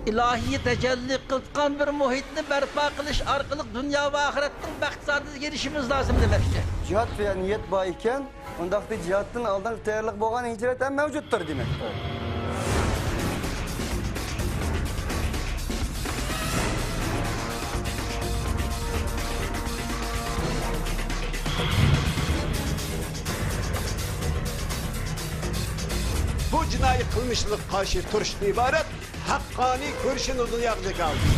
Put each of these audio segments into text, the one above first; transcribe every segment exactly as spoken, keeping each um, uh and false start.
ئىلاھىي تەجەللى قىلىدىغان بىر مۇھىتنى بەرپا قىلىش ئارقىلىق دۇنيا ۋە ئاخىرەتنىڭ بەخت سائادىتىگە ئېرىشىشىمىز لازىم دېمەكچى. جىھاد ۋە نىيەت بار ئىكەن، ئۇنداقتا جىھادتىن ئالدىنقى تەييارلىق بولغان ھىجرەت ھەم مەۋجۇتتۇر دېمەكتۇر. بۇ جىنايى قىلمىشلىرىغا قارشى تۇرۇشتىن ئىبارەت ھەققانىي كۈرىشىنى دۇنياغا جاكارلىدى.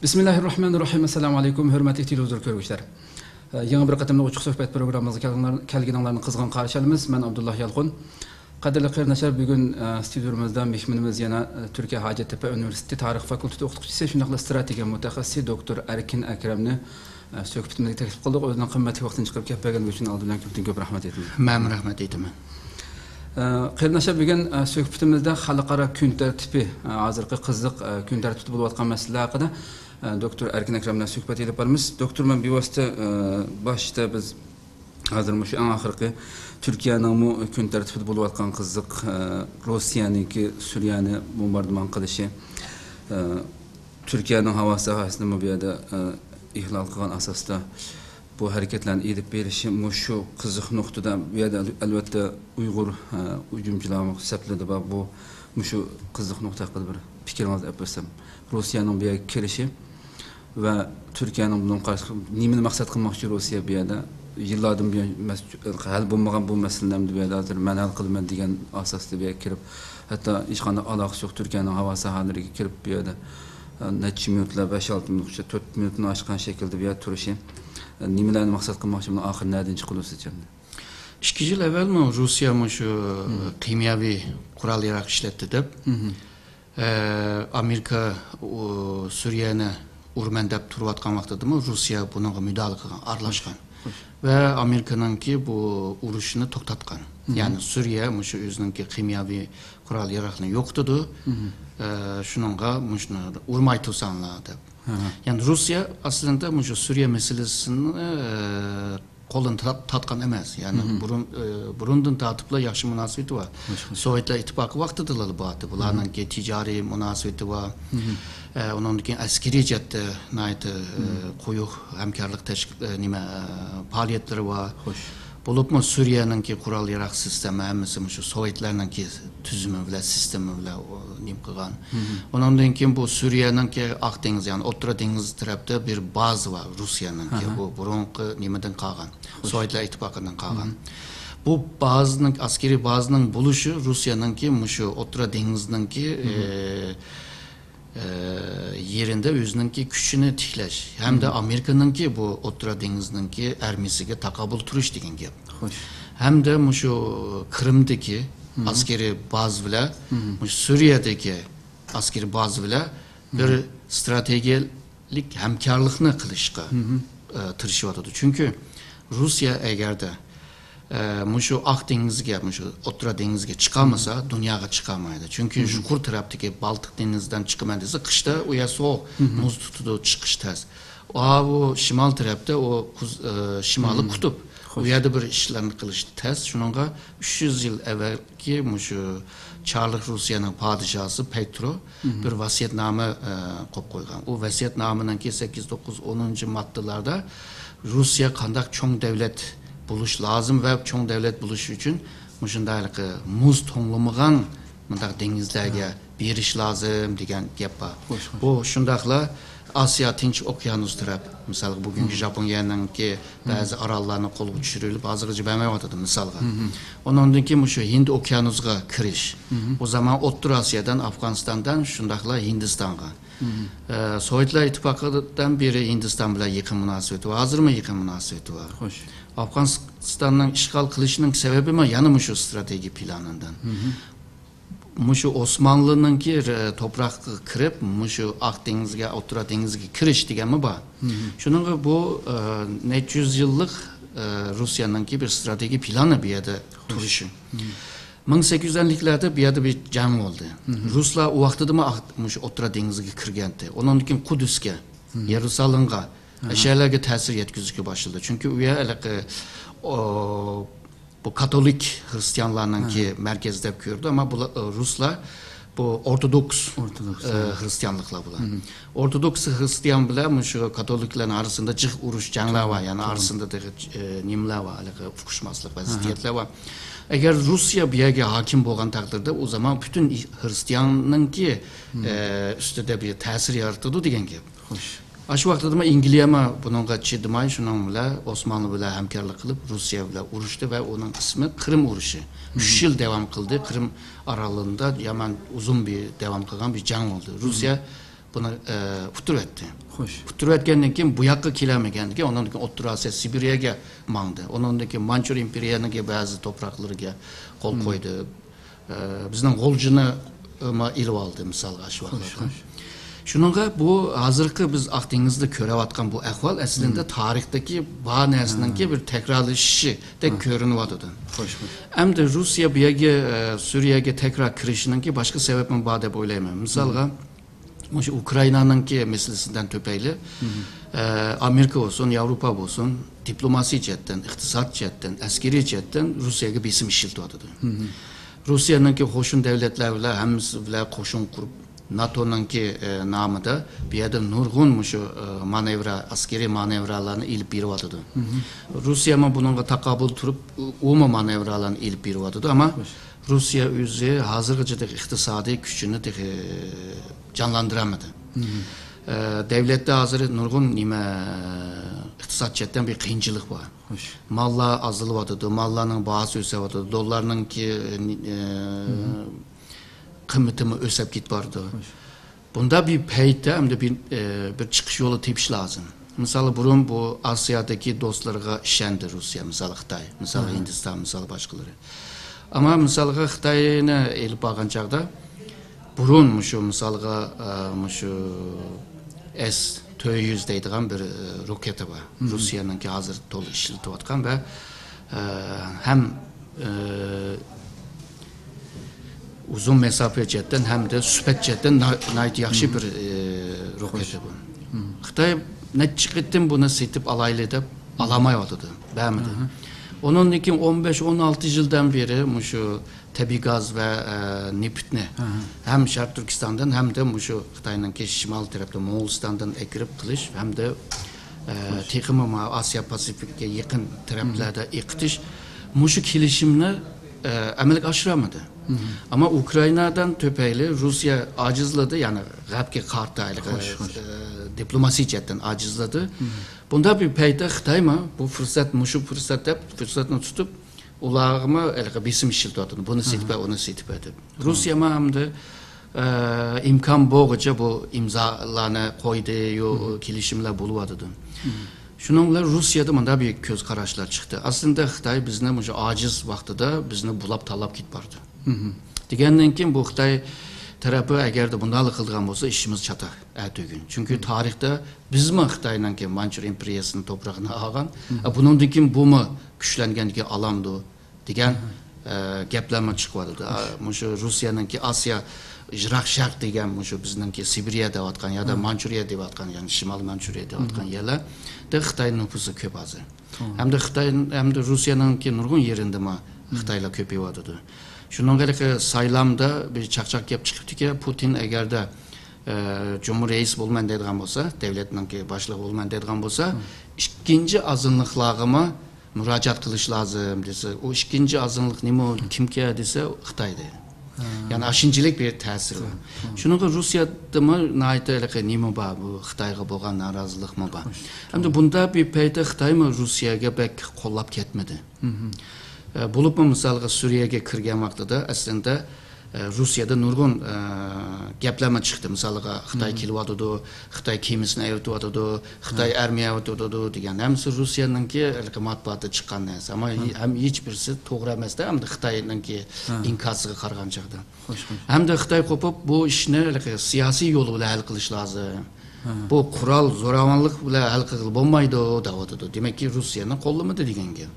بىسمىللاھىررەھمانىررەھىم. ئەسسالامۇ ئەلەيكۇم، ھۆرمەتلىك تېلېۋىزور كۆرگۈچىلەر. يېڭى بىر قېتىملىق ئوچۇق سۆھبەت پروگراممىمىزغا كەلگىنىڭلار-، كەلگىنىڭلارنى قىزغىن قارشى ئالىمىز. مەن ئابدۇللا يالقۇن. قەدىرلىك قېرىنداشلار، بۈگۈن، ئە، ستۇدىيىمىزدا مېھمىنىمىز يەنە، ئە، تۈركىيە ھاجەتتەپە ئۇنىۋېرسىتېتى تارىخ فاكۇلتېتى ئوقۇتقۇچىسى، شۇنداقلا ئىستراتېگىيە مۇتەخەسسىسى دوكتور ئەركىن ئەكرەمنى، ئە، سۆھبىتىمىزگە تەكلىپ قىلدۇق. ئۆزىنىڭ قىممەتلىك ۋاقتىنى چىقىرىپ كېلىپ بەرگەنلىكى ئۈچۈن ئالدى بىلەن كۆپتىن كۆپ رەھمەت ئېيتىمەن. مەنمۇ رەھمەت ئېيتىمەن. ئە، قېرىنداشلار، بۈگۈن، ئە، سۆھبىتىمىزدە خەلقئارا كۈن تەرتىپى، ئە، ھازىرقى قىزىق، ئە، كۈن تەرتىپىدە بولۇۋاتقان مەسىلىلەر ھەققىدە، ئە، دوكتور ئەركىن ئەكرەم بىلەن سۆھبەت ئېلىپ بارىمىز. دوكتور، مەن بىۋاسىتە، ئە، باشتا بىز ھازىر مۇشۇ ئەڭ ئاخىرقى تۈركىيەنىڭمۇ كۈن تەرتىپىدە بولۇۋاتقان قىزىق، ئە، روسىيەنىڭكى سۈرىيەنى بومباردىمان قىلىشى، ئە، تۈركىيەنىڭ ھاۋا ساھەسىنىمۇ بۇ يەردە، ئە، ئىھلال قىلغان ئاساستا بۇ ھەرىكەتلەرنى ئېلىپ بېرىشى مۇشۇ قىزىق نۇقتىدا، بۇ يەردە ئەل-، ئەلۋەتتە ئۇيغۇر، ئە، ھۇجۇمچىلارمۇ سەپلىرىدە بار. بۇ، مۇشۇ قىزىق نۇقتا ھەققىدە بىر پىكرىڭىزنى ئېلىپ بەرسەم. روسىيەنىڭ بۇ يەرگە كىرىشى ۋە تۈركىيەنىڭ بۇنىڭغا قارشى نېمىنى مەقسەت قىلماقچى روسىيە بۇ يەردە؟ يىللاردىن بۇيان مەس-، ھەل بولمىغان بۇ مەسىلىنى ئەمدى بۇ يەردە ھازىر مەن ھەل قىلىمەن دېگەن ئاساستا بۇ يەرگە كىرىپ، ھەتتا ھېچقانداق ئالاقىسى يوق تۈركىيەنىڭ ھاۋا ساھەلىرىگە كىرىپ بۇ يەردە، ئە، نەچچە مىنۇتلار، بەش-ئالتە مىنۇت، تۆت مىنۇتتىن ئاشقان شەكىلدە بۇ يەردە تۇرۇشى، ئە، نېمىلەرنى مەقسەت قىلماقچى، بۇنىڭ ئاخىرى نەدىن چىقىدۇ سىزچە؟ ئىككى يىل ئەۋۋەلمۇ روسىيە مۇشۇ كىميەۋى قورال ياراق ئىشلەتتى دەپ، ئە، ئامېرىكا، ئۇ، سۈرىيەنى ئۇرىمەن دەپ تۇرۇۋاتقان ۋاقتىدىمۇ روسىيە بۇنىڭغا مۇداخىلە قىلغان، ئارىلاشقان. ۋە ئامېرىكىنىڭكى بۇ ئۇرۇشىنى توختاتقان. يەنى سۈرىيە مۇشۇ ئۆزىنىڭكى كىميەۋى قورال ياراقنى يوقىتىدۇ. ئە، شۇنىڭغا مۇشۇنى ئۇرماي تۇرساڭلار دەپ. يەنى روسىيە ئەسلىدە مۇشۇ سۈرىيە مەسىلىسىنى، ئە، قولىنى تارت-، تارتقان ئەمەس. يەنى بۇرۇن، ئە، بۇرۇندىن تارتىپلا ياخشى مۇناسىۋىتى بار. سوۋېتلار ئىتتىپاقى ۋاقتىدىلا بارتى. بۇلارنىڭكى تىجارىي مۇناسىۋىتى بار. ئە، ئۇنىڭدىن كېيىن ئەسكىرىي جەھەتتە ناھايىتى، ئە، قويۇق ھەمكارلىق تەشكىل-، ئە، نېمە، ئە، پائالىيەتلىرى بار. بولۇپمۇ سۈرىيەنىڭكى قورال ياراق سىستېما ھەممىسى مۇشۇ سوۋېتلارنىڭكى تۈزۈمى بىلەن، سىستېما بىلەن ئۇ نېمە قىلغان. ئۇنىڭدىن كېيىن بۇ سۈرىيەنىڭكى ئاق دېڭىز، يەنى ئوتتۇرا دېڭىز تەرەپتە بىر بازا بار روسىيەنىڭكى. بۇ بۇرۇنقى نېمىدىن قالغان، سوۋېتلار ئىتتىپاقىدىن قالغان. بۇ بازىنىڭ، ئەسكىرىي بازىنىڭ بولۇشى روسىيەنىڭكى مۇشۇ ئوتتۇرا دېڭىزنىڭكى، ئە، ئە، يېرىندە ئۆزىنىڭكى كۈچىنى تىكلەش ھەمدە ئامېرىكىنىڭكى بۇ ئوتتۇرا دېڭىزنىڭكى ئارمىيىسىگە تاقابىل تۇرۇش دېگەن گەپ. ھەمدە مۇشۇ قىرىمدىكى ئەسكىرىي بازا بىلەن، مۇشۇ سۈرىيەدىكى ئەسكىرىي بازا بىلەن بىر ئىستراتېگىيەلىك ھەمكارلىقنى قىلىشقا، ئە، تىرىشىۋاتىدۇ. چۈنكى روسىيە ئەگەردە ئە، مۇشۇ ئاق دېڭىزگە، مۇشۇ ئوتتۇرا دېڭىزگە چىقالمىسا، دۇنياغا چىقالمايدۇ. چۈنكى يۇقىرى تەرەپتىكى بالتىق دېڭىزىدىن چىقىمەن دېسە، قىشتا ئۇ يەر سوغۇق، مۇز تۇتىدۇ، چىقىش تەس. ئاۋۇ شىمال تەرەپتە ئۇ قۇز-، ئە، شىمالىي قۇتۇپ. ئۇ يەردە بىر ئىشلارنى قىلىش تەس. شۇنىڭغا ئۈچ يۈز يىل ئەۋۋەلكى مۇشۇ چارلىق روسىيەنىڭ پادىشاھسى پېترو بىر ۋەسىيەتنامە، ئە، قويۇپ قويغان. ئۇ ۋەسىيەتنامىنىڭكى سەككىز، توققۇز، ئونىنچى ماددىلاردا روسىيە قانداق چوڭ دۆلەت بولۇش لازىم ۋە چوڭ دۆلەت بولۇش ئۈچۈن مۇشۇنداق مۇز توڭلىمىغان مۇنداق دېڭىزلەرگە بېرىش لازىم دېگەن گەپ بار. بۇ شۇنداقلا ئاسىيا تىنچ ئوكيانۇس تەرەپ، مىسالغا، بۈگۈنكى ژاپونىيەنىڭكى بەزى ئاراللارنى قولغا چۈشۈرۈلۈپ، ھازىرغىچە بەرمەيۋاتىدۇ، مىسالغا. ئۇنىڭدىن كېيىن مۇشۇ ھىند ئوكيانۇسىغا كىرىش. ئۇ زامان ئوتتۇرا ئاسىيادىن، ئافغانىستاندىن، شۇنداقلا ھىندىستانغا. ئە، سوۋېتلار ئىتتىپاقىدىن بېرى ھىندىستان بىلەن يېقىن مۇناسىۋىتى بار، ھازىرمۇ يېقىن مۇناسىۋىتى بار. ئافغانىستاننىڭ ئىشغال قىلىشىنىڭ سەۋەبىمۇ يەنە مۇشۇ ئىستراتېگىيە پىلانىدىن. مۇشۇ ئوسمانلىنىڭكى، ئە، توپراققا كىرىپ، مۇشۇ ئاق دېڭىزگە، ئوتتۇرا دېڭىزگە كىرىش دېگەنمۇ بار. شۇنىڭغا بۇ، ئە، نەچچە يۈز يىللىق، ئە، روسىيەنىڭكى بىر ئىستراتېگىيە پىلانى بۇ يەردە تۇرۇشى. مىڭ سەككىز يۈز ئەللىكلەردە بۇ يەردە بىر جەڭ بولدى. رۇسلار ئۇ ۋاقتىدىمۇ ئاق-، مۇشۇ ئوتتۇرا دېڭىزغا كىرگەنتى. ئۇنىڭدىن كېيىن قۇدۇسكە، يېرۇسالىمغا، ئەشەلەرگە تەسىر يەتكۈزۈشكە باشلىدى. چۈنكى ئۇ يەر ھېلىقى، ئو، بۇ كاتولىك خرىستىيانلارنىڭكى مەركىزى دەپ كۆرىدۇ، ئەمما بۇلار، ئە، رۇسلار بۇ ئورتودوكس، ئورتودوكس، ئە، خرىستىيانلىقلار بۇلار. ئورتودوكس خرىستىيان بىلەن مۇشۇ كاتولىكلارنىڭ ئارىسىندا جىق ئۇرۇش، جەڭلەر بار، يەنى ئارىسىندا تېخى، ئە، نېمىلەر بار، ھېلىقى ئۇقۇشماسلىق، ۋەزىيەتلەر بار. ئەگەر رۇسىيە بۇ يەرگە ھاكىم بولغان تەقدىردە، ئۇ زامان پۈتۈن خرىستىياننىڭكى، ئە، ئۈستىدە بىر تەسىر يارىتىدۇ دېگەن گەپ. خوش. ئاشۇ ۋاقتىدىمۇ ئەنگلىيەمۇ بۇنىڭغا چىدىماي، شۇنىڭ بىلەن ئوسمانلى بىلەن ھەمكارلىق قىلىپ، رۇسىيە بىلەن ئۇرۇشتى ۋە ئۇنىڭ ئىسمى قىرىم ئۇرۇشى. ئۈچ يىل داۋام قىلدى. قىرىم ئارالىندا يامان ئۇزۇن بىر داۋام قىلغان بىر جەڭ بولدى. رۇسىيە بۇنى، ئە، ئۇتتۇرۇۋەتتى. خوش. ئۇتتۇرۇۋەتكەندىن كېيىن بۇ ياققا كېلەلمىگەندىن كېيىن، ئۇنىڭدىن كېيىن ئوتتۇرا ئاسىيا، سىبىرىيەگە ماڭدى. ئۇنىڭدىن كېيىن مانچۇر ئىمپېرىيەنىڭكى بەزى توپراقلىرىغا قول قويدى. ئە، بىزنىڭ غۇلجىنى، ئە، ئېلىپ ئالدى، مىسالغا، شۇ ۋاقىتتا. خوش. شۇنىڭغا بۇ ھازىرقى بىز ئاق دېڭىزدا كۆرۈۋاتقان بۇ ئەھۋال ئەسلىدە تارىختىكى بار نەرسىنىڭكى بىر تەكرارلىشىشىدەك كۆرۈنۈۋاتىدۇ. خوش، خوش. ئەمدى رۇسىيە بۇ يەرگە، ئە، سۈرىيەگە تەكرار كىرىشىنىڭكى باشقا سەۋەبمۇ بار دەپ ئويلايمەن. مىسالغا، مۇشۇ ئۇكرائىنانىڭكى مەسىلىسىدىن تۆپەيلى، ئە، ئامېرىكا بولسۇن، ياۋروپا بولسۇن، دىپلوماسىي جەھەتتىن، ئىقتىساد جەھەتتىن، ئەسكىرىي جەھەتتىن رۇسىيەگە بېسىم ئىشلىتىۋاتىدۇ. رۇسىيەنىڭكى قوشۇن دۆلەتلەر بىلەن ھەممىسى بىلەن قوشۇن قۇرۇپ، ناتونىڭكى، ئە، نامىدا بۇ يەردە نۇرغۇن مۇشۇ، ئە، مانېۋرا، ئەسكىرىي مانېۋرالارنى ئېلىپ بېرىۋاتىدۇ. رۇسىيەمۇ بۇنىڭغا تاقابىل تۇرۇپ، ئۇ-، ئۇمۇ مانېۋرالارنى ئېلىپ بېرىۋاتىدۇ. ئەمما رۇسىيە ئۆزى ھازىرغىچە تېخى ئىقتىسادىي كۈچىنى تېخى جانلاندۇرالمىدى. ئە، دۆلەتتە ھازىر نۇرغۇن نېمە، ئىقتىساد جەھەتتىن بىر قىيىنچىلىق بار. خوش. ماللار ئازلىۋاتىدۇ، ماللارنىڭ باھاسى ئۆسۈۋاتىدۇ، دوللارنىڭكى، ئە، قىممىتىمۇ ئۆسۈپ كېتىپ بارىدۇ. خوش. بۇندا بىر پەيتتە ئەمدى بىر، ئە، بىر چىقىش يولى تېپىش لازىم. مىسالى، بۇرۇن بۇ ئاسىيادىكى دوستلىرىغا ئىشەندى رۇسىيە، مىسالى خىتاي، مىسالى ھىندىستان، مىسالى باشقىلىرى. ئەمما مىسالغا خىتاينى ئېلىپ بارغان چاغدا، بۇرۇن مۇشۇ مىسالغا، ئە، مۇشۇ ئېس تۆت يۈز دەيدىغان بىر، ئە، روكېتا بار. رۇسىيەنىڭكى ھازىر تولا ئىشلىتىۋاتقان ۋە، ئە، ھەم، ئە، ئۇزۇن مەساپە جەھەتتىن ھەمدە سۈپەت جەھەتتىن نا-، ناھايىتى ياخشى بىر، ئى، روكېتا بۇ. خىتاي نەچچە قېتىم بۇنى سېتىپ ئالايلى دەپ ئالالمايۋاتىدۇ، بەرمىدى. ئۇنىڭدىن كېيىن ئون بەش، ئون ئالتە يىلدىن بېرى مۇشۇ تەبىئىي گاز ۋە، ئە، نېفىتنى ھەم شەرقىي تۈركىستاندىن، ھەمدە مۇشۇ خىتاينىڭكى شىمال تەرەپتە موڭغۇلىستاندىن ئەكىرىپ قىلىش ھەمدە، ئە، تېخىمۇ ما-، ئاسىيا پاسىفىككە يېقىن تەرەپلەردە ئېقىتىش، مۇشۇ كېلىشىمنى، ئە، ئەمەلگە ئاشۇرالمىدى. ئەمما ئۇكرائىنادىن تۆپەيلى رۇسىيە ئاجىزلىدى، يەنى غەربكە قارىتا ھېلىقى، ئە، دىپلوماسىي جەھەتتىن ئاجىزلىدى. بۇنداق بىر پەيتتە خىتايمۇ بۇ پۇرسەت، مۇشۇ پۇرسەت دەپ پۇرسەتنى تۇتۇپ، ئۇلارغىمۇ ھېلىقى بېسىم ئىشلىتىۋاتىدۇ. بۇنى سېتىپ بەر، ئۇنى سېتىپ بەر دەپ. رۇسىيەمۇ ئەمدى، ئە، ئىمكان بولغۇچە بۇ ئىمزالارنى قويدى، يو-، كېلىشىملەر بولۇۋاتىدۇ. شۇنىڭ بىلەن رۇسىيەدە مۇنداق بىر كۆز قاراشلار چىقتى. ئەسلىدە خىتاي بىزنى مۇشۇ ئاجىز ۋاقتىدا بىزنى بۇلاپ تالاپ كېتىپ بارىدۇ. دېگەندىن كېيىن بۇ خىتاي تەرەپى ئەگەردە بۇنداقلا قىلىدىغان بولسا ئىشىمىز چاتاق ئەتىگۈن. چۈنكى تارىختا بىزمۇ خىتاينىڭكى مانچۇر ئىمپېرىيەسىنىڭ توپرىقىنى ئالغان. ئە، بۇنىڭدىن كېيىن بۇمۇ كۈچلەنگەندىكى ئالامدۇ دېگەن، ئە، گەپلەرمۇ چىقىۋاتىدۇ. ئە، مۇشۇ رۇسىيەنىڭكى ئاسىيا، يىراق شەرق دېگەن مۇشۇ بىزنىڭكى سىبىرىيە دەۋاتقان يا-دە مانچۇرىيە دەۋاتقان، يەنى شىمالىي مانچۇرىيە دەۋاتقان يەرلەردە خىتاي نوپۇسى كۆپ ھازىر. ھەمدە خىتاي، ھەمدە رۇسىيەنىڭكى نۇرغۇن يېرىندىمۇ خىتايلار كۆپىيىۋاتىدۇ. شۇنىڭغا ھېلىقى سايلامدا بىر چاقچاق گەپ چىقىپتىكەن، پۇتىن ئەگەردە، ئە، جۇمھۇر رەئىسى بولىمەن دەيدىغان بولسا، دۆلەتنىڭكى باشلىقى بولىمەن دەيدىغان بولسا، ئىككىنچى ئازىنلىقلارغىمۇ مۇراجىئەت قىلىش لازىم دېسە، ئۇ ئىككىنچى ئازىنلىق نېمە، كىمكەن دېسە، خىتاي دەيدۇ. يەنى ئاشۇنچىلىك بىر تەسىرى بار. شۇنىڭغا رۇسىيەدىمۇ ناھايىتى ھېلىقى نېمە بار، بۇ خىتايغا بولغان نارازىلىقمۇ بار. ئەمدى بۇنداق بىر پەيتتە خىتايمۇ رۇسىيەگە بەك قوللاپ كەتمىدى. ئە، بولۇپمۇ مىسالغا سۈرىيەگە كىرگەن ۋاقتىدا ئەسلىدە، ئە، رۇسىيەدە نۇرغۇن، ئە، گەپلەرمۇ چىقتى. مىسالغا خىتاي كېلىۋاتىدۇ، خىتاي كېمىسىنى ئەۋېتىۋاتىدۇ، خىتاي ئارمىيە ئەۋېتىۋاتىدۇ دېگەن. ھەممىسى رۇسىيەنىڭكى ھېلىقى مەتبۇئاتىدا چىققان نەرسە. ئەمما ھەم ھېچ بىرسى توغرا ئەمەس-تە، ئەمدى خىتاينىڭكى ئىنكاسىغا قارىغان چاغدا. ھەمدە خىتاي قوپۇپ، بۇ ئىشنى ھېلىقى سىياسىي يول بىلەن ھەل قىلىش لازىم. بۇ قورال، زوراۋانلىق بىلەن ھەل قىلغىلى بولمايدۇ، دەۋاتىدۇ. دېمەككى، رۇسىيەنى قوللىمىدى دېگەن گەپ.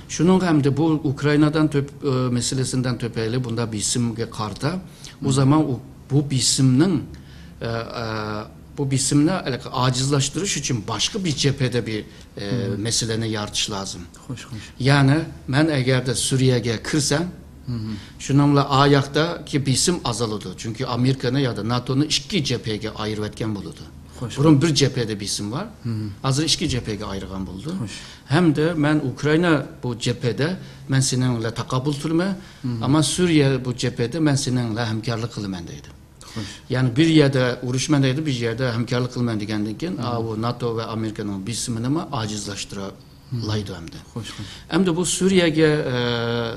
شۇنىڭغا ئەمدى بۇ ئۇكرائىنادىن تۆپ-، ئە، مەسىلىسىدىن تۆپەيلى بۇندا بېسىمگە قارىتا، ئۇ زامان ئۇ، بۇ بېسىمنىڭ، ئە، ئە، بۇ بېسىمنى ھېلىقى ئاجىزلاشتۇرۇش ئۈچۈن باشقا بىر جەبھىدە بىر، ئە، مەسىلىنى يارىتىش لازىم. خوش، خوش. يەنى مەن ئەگەردە سۈرىيەگە كىرسەم، شۇنىڭ بىلەن ئا ياقتىكى بېسىم ئازالىدۇ. چۈنكى ئامېرىكىنى يادا ناتونى ئىككى جەبھىگە ئايرىۋەتكەن بولىدۇ. خوش. بۇرۇن بىر جەبھىدە بېسىم بار. ھازىر ئىككى جەبھىگە ئايرىغان بولىدۇ. خوش. ھەمدە مەن ئۇكرائىنا بۇ جەبھىدە مەن سېنىڭ بىلەن تاقابىل تۇرىمەن، ئەمما سۈرىيە بۇ جەبھىدە مەن سېنىڭ بىلەن ھەمكارلىق قىلىمەن دەيدۇ. خوش. يەنى بىر يەردە ئۇرۇشىمەن دەيدۇ، بىر يەردە ھەمكارلىق قىلىمەن دېگەندىن كېيىن، ئا، ئۇ ناتو ۋە ئامېرىكىنىڭ بېسىمىنىمۇ ئاجىزلاشتۇرالايدۇ ئەمدى. خوش، خوش. ئەمدى بۇ سۈرىيەگە، ئە،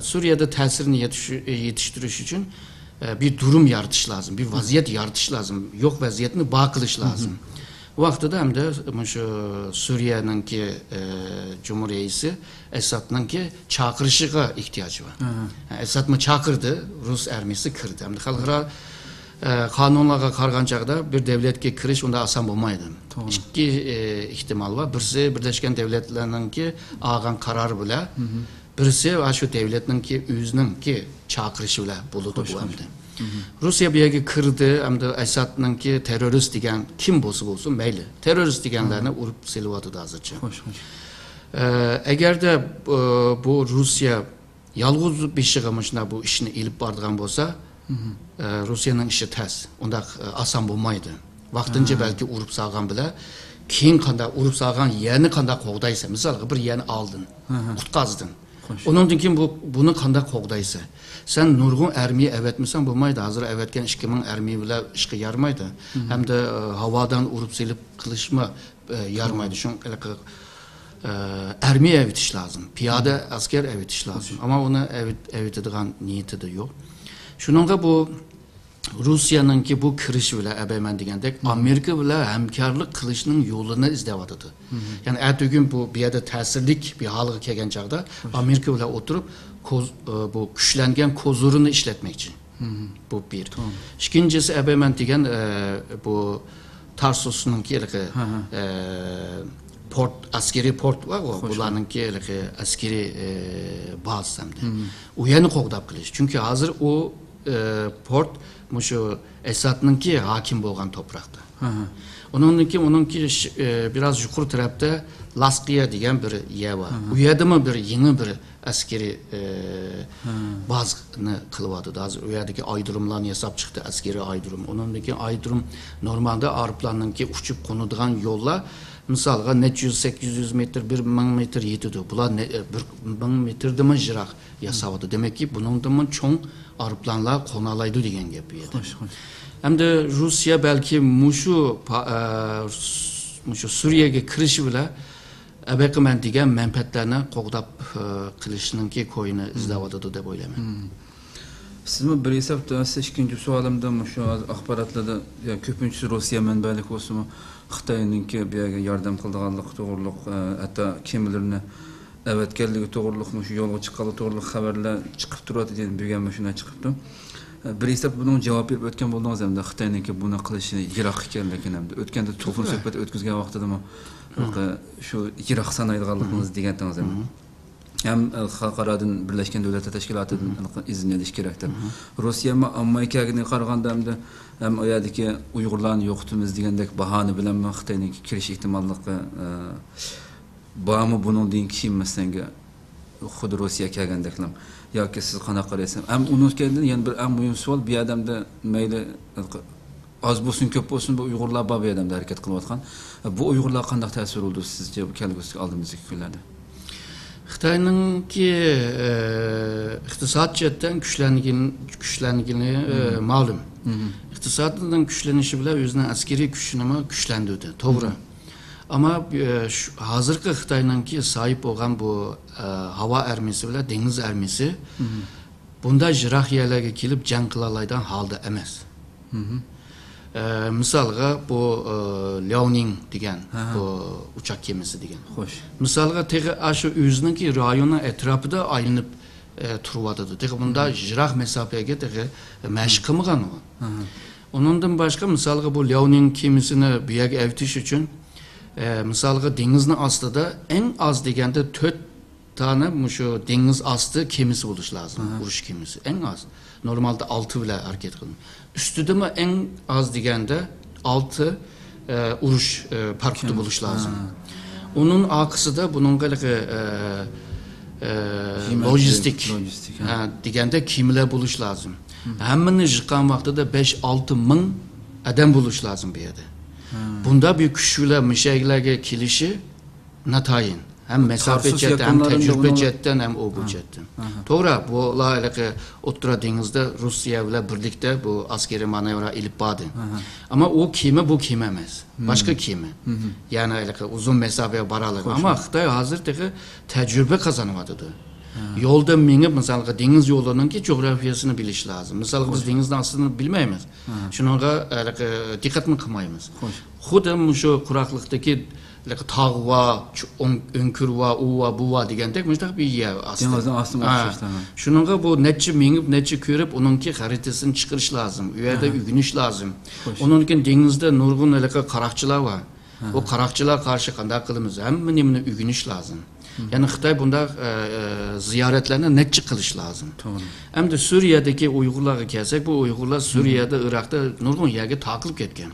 سۈرىيەدە تەسىرنى يېتىش-، يېتىشتۈرۈش ئۈچۈن، ئە، بىر دۇرۇم يارىتىش لازىم، بىر ۋەزىيەت يارىتىش لازىم، يوق ۋەزىيەتنى بار قىلىش لازىم. ۋاقتىدا ئەمدى مۇشۇ سۈرىيەنىڭكى، ئە، جۇمھۇر رەئىسى ئەسادنىڭكى چاقىرىشىغا ئېھتىياجى بار. ئەسادمۇ چاقىردى، رۇس ئارمىيىسى كىردى. ئەمدى خەلقئارا، ئە، قانۇنلارغا قارىغان چاغدا بىر دۆلەتكە كىرىش ئۇنداق ئاسان بولمايدۇ. توغرا. ئىككى، ئە، ئېھتىمال بار. بىرسى بىرلەشكەن دۆلەتلەرنىڭكى ئالغان قارارى بىلەن، بىرسى ۋە شۇ دۆلەتنىڭكى ئۆزىنىڭكى چاقىرىشى بىلەن بولىدۇ بۇ ئەمدى. روسىيە بۇ يەرگە كىردى، ئەمدى ئەسادنىڭكى تېررورىست دېگەن كىم بولسا بولسۇن، مەيلى. تېررورىست دېگەنلەرنى ئۇرۇپ سېلىۋاتىدۇ ھازىرچە. خوش، خوش. ئە، ئەگەردە، ئە، بۇ روسىيە يالغۇز بېشىغا مۇشۇنداق بۇ ئىشنى ئېلىپ بارىدىغان بولسا، ئە، روسىيەنىڭ ئىشى تەس. ئۇنداق، ئە، ئاسان بولمايدۇ. ۋاقتىنچە بەلكى ئۇرۇپ سالغان بىلەن، كېيىن قانداق ئۇرۇپ سالغان يەرنى قانداق قوغدايسەن؟ مىسالغا، بىر يەرنى ئالدىڭ، قۇتقازدىڭ. خوش. ئۇنىڭدىن كېيىن بۇ، بۇنى قانداق قوغدايسەن؟ سەن نۇرغۇن ئارمىيە ئەۋەتمىسەڭ بولمايدۇ. ھازىر ئەۋەتكەن ئىككى مىڭ ئارمىيە بىلەن ئىشقا يارىمايدۇ. ھەمدە، ئە، ھاۋادىن ئۇرۇپ سېلىپ قىلىشمۇ، ئە، يارىمايدۇ. شۇڭا، ئە، ئارمىيە ئەۋېتىش لازىم. پىيادە ئەسكەر ئەۋېتىش لازىم. ئەمما ئۇنى ئەۋېت-، ئەۋېتىدىغان نىيىتىدە يوق. شۇنىڭغا بۇ روسىيەنىڭكى بۇ كىرىشى بىلەن، ئەبەي مەن دېگەندەك، ئامېرىكا بىلەن ھەمكارلىق قىلىشنىڭ يولىنى ئىزدەۋاتىدۇ. يەنى ئەتىگۈن بۇ، بۇ يەردە تەسىرلىك بىر ھالغا كەلگەن چاغدا ئامېرىكا بىلەن ئولتۇرۇپ، كوز-، ئە، بۇ كۈچلەنگەن كوزۇرىنى ئىشلەتمەكچى. بۇ بىر. توغرا. ئىككىنچىسى، ئەبەي مەن دېگەن، ئە، بۇ تارسۇسنىڭكى ھېلىقى، ئە، پورت، ئەسكىرىي پورت بارغۇ، بۇلارنىڭكى ھېلىقى ئەسكىرىي، ئە، بازىسى ئەمدى. ئۇ يەرنى قوغداپ قېلىش. چۈنكى ھازىر ئۇ، ئە، پورت مۇشۇ ئەسادنىڭكى ھاكىم بولغان توپراقتا. ئۇنىڭدىن كېيىن ئۇنىڭكى ش-، ئە، بىراز يۇقىرى تەرەپتە لاسقىيە دېگەن بىر يەر بار. ئۇ يەردىمۇ بىر يېڭى بىر ئەسكىرىي، ئە، بازىنى قىلىۋاتىدۇ. ھازىر ئۇ يەردىكى ئايرودروملارنى ياساپ چىقتى، ئەسكىرىي ئايرودروم. ئۇنىڭدىن كېيىن ئايرودروم نورمالدا ئايروپىلاننىڭكى ئۇچۇپ قونىدىغان يوللار، مىسالغا، نەچچە يۈز، سەككىز يۈز مېتىر، بىر مىڭ مېتىر يېتىدۇ. بۇلار نە-، ئە، بىر مىڭ مېتىردىنمۇ يىراق ياساۋاتىدۇ. دېمەككى، بۇنىڭدىنمۇ چوڭ ئايروپىلانلار قونالايدۇ دېگەن گەپ بۇ يەردە. خوش، خوش. ئەمدى روسىيە بەلكى مۇشۇ پا-، ئە، مۇشۇ سۈرىيەگە كىرىشى بىلەن ئەبەقى مەن دېگەن مەنپەئەتلەرنى قوغداپ، ئە، قېلىشنىڭكى كويىنى ئىزدەۋاتىدۇ دەپ ئويلايمەن. سىزمۇ بىر ھېسابتا، سىز ئىككىنچى سوئالىمدا مۇشۇ ھازىر ئاخباراتلاردا، يا، كۆپىنچىسى روسىيە مەنبەلىك بولسىمۇ، خىتاينىڭكى بۇ يەرگە ياردەم قىلىدىغانلىقى توغرۇلۇق، ئە، ھەتتا كېمىلىرىنى ئەۋەتكەنلىكى توغرۇلۇق، مۇشۇ يولغا چىققانلىقى توغرۇلۇق خەۋەرلەر چىقىپ تۇرۇۋاتىدۇ، بۈگۈن مۇشۇنداق چىقىپتۇ. بىر ھېسابتا بۇنىڭغا جاۋاب بېرىپ ئۆتكەن بولدىڭىز ھەمدە خىتاينىڭكى بۇنى قىلىشى يىراق ئىكەنلىكىنى ھەمدە ئۆتكەندە تېلېفون سۆھبەت ئۆتكۈزگەن ۋاقتىدىمۇ شۇ يىراق سانايدىغانلىقىڭىزنى دېگەنتىڭىز ھەم. ھەم، ئە، خەلقئارادىن، بىرلەشكەن دۆلەتلەر تەشكىلاتىدىن ئىزىن ئېلىش كېرەك دەپ. روسىيە ئەمما ئامېرىكىگە قارىغاندا ئەمدى ھەم ئۇ يەردىكى ئۇيغۇرلارنى يوقىتىمىز دېگەندەك باھانە بىلەنمۇ خىتاينىڭكى كىرىش ئېھتىماللىقى، ئە، بارمۇ بۇنىڭدىن كېيىن مەسىلەنگە خۇددى روسىيە كەلگەندەكلا ياكى سىز قانداق قارايسىز؟ ھەم ئۇنىڭ كەينىدىن يەنە بىر ئەڭ مۇھىم سوئال، بۇ يەردە ئەمدى مەيلى ئاز بولسۇن، كۆپ بولسۇن، بۇ ئۇيغۇرلار بار بۇ يەردە ئەمدى ھەرىكەت قىلىۋاتقان. بۇ ئۇيغۇرلارغا قانداق تەسىر بولىدۇ سىزچە بۇ كەلگۈسىدىكى ئالدىمىزدىكى كۈنلەردە؟ خىتاينىڭكى، ئە، ئىقتىساد جەھەتتىن كۈچلەنگىن-، كۈچلەنگىنى، ئە، مەلۇم. ئىقتىسادىنىڭ كۈچلىنىشى بىلەن ئۆزىنىڭ ئەسكىرىي كۈچىنىمۇ كۈچلەندۈردى، توغرا. ئەمما، ئە، شۇ ھازىرقى خىتاينىڭكى ساھىب بولغان بۇ، ئە، ھاۋا ئارمىيىسى بىلەن دېڭىز ئارمىيىسى بۇنداق يىراق يەرلەرگە كېلىپ جەڭ قىلالايدىغان ھالدا ئەمەس. ئە، مىسالغا، بۇ، ئە، لياۋنىڭ دېگەن بۇ ئۇچاق كېمىسى دېگەن. خوش. مىسالغا، تېخى ئاشۇ ئۆزىنىڭكى رايوننىڭ ئەتراپىدا ئايلىنىپ، ئە، تۇرۇۋاتىدۇ. تېخى بۇنداق يىراق مەساپىگە تېخى مەشىق قىلمىغان ئۇ. ئۇنىڭدىن باشقا، مىسالغا، بۇ لياۋنىڭ كېمىسىنى بۇ يەرگە ئەۋېتىش ئۈچۈن، ئە، مىسالغا، دېڭىزنىڭ ئاستىدا ئەڭ ئاز دېگەندە تۆت تانە مۇشۇ دېڭىز ئاستى كېمىسى بولۇش لازىم. ئۇرۇش كېمىسى ئەڭ ئاز. نورمالدا ئالتە بىلەن ھەرىكەت قىلىدۇ. ئۈستىدىمۇ ئەڭ ئاز دېگەندە ئالتە، ئە، ئۇرۇش، ئە، پارخوتى بولۇش لازىم. ئۇنىڭ ئارقىسىدا بۇنىڭغا ھېلىقى، ئە، ئە، لوجىستىك، لوجىستىك، ھە، دېگەندە كېمىلەر بولۇش لازىم. ھەممىنى يىغقان ۋاقتىدا بەش ئالتە مىڭ ئادەم بولۇش لازىم بۇ يەردە. بۇندا بىر كۈچ بىلەن مۇشەگلەرگە كېلىشى ناتايىن. ھەم مەساپە جەھەتتىن، ھەم تەجرىبە جەھەتتىن، ھەم ئوبۇ جەھەتتىن. توغرا، بۇلار ھېلىقى ئوتتۇرا دېڭىزدا روسىيە بىلەن بىرلىكتە بۇ ئەسكىرىي مانېۋىر ئېلىپ باردى. ئەمما ئۇ كېمە بۇ كېمە ئەمەس. باشقا كېمە. يەنى ھېلىقى ئۇزۇن مەساپىگە بارالايدۇ. ئەمما خىتاي ھازىر تېخى تەجرىبە قازىنىۋاتىدۇ. يولدا مېڭىپ، مىسالغا، دېڭىز يولىنىڭكى جۇغراپىيەسىنى بىلىش لازىم. مىسالغا، بىز دېڭىزنىڭ ئاستىنى بىلمەيمىز. شۇنىڭغا ھېلىقى دىققەتمۇ قىلمايمىز. خۇددى مۇشۇ قۇراقلىقتىكى ھېلىقى تاغ ۋا، چۈ-، ئۆڭ-، ئۆڭكۈر ۋا، ئۇ ۋا، بۇ ۋا دېگەندەك مۇشۇنداق بىر يەر ئاستى. دېڭىزنىڭ ئاستىغا ئوخشاش. شۇنىڭغا بۇ نەچچە مېڭىپ، نەچچە كۆرۈپ، ئۇنىڭكى خەرىتىسىنى چىقىرىش لازىم. ئۇ يەردە ئۆگىنىش لازىم. ئۇنىڭدىن كېيىن دېڭىزدا نۇرغۇن ھېلىقى قاراقچىلار بار. ئۇ قاراقچىلار قارشى قانداق قىلىمىز؟ ھەممە نېمىنى ئۆگىنىش لازىم. يەنى خىتاي بۇنداق، ئە، ئە، زىيارەتلەرنى نەچچە قىلىش لازىم. توغرا. ئەمدى سۈرىيەدىكى ئۇيغۇرلارغا كەلسەك، بۇ ئۇيغۇرلار سۈرىيەدە، ئىراقتا نۇرغۇن يەرگە تارقىلىپ كەتكەن.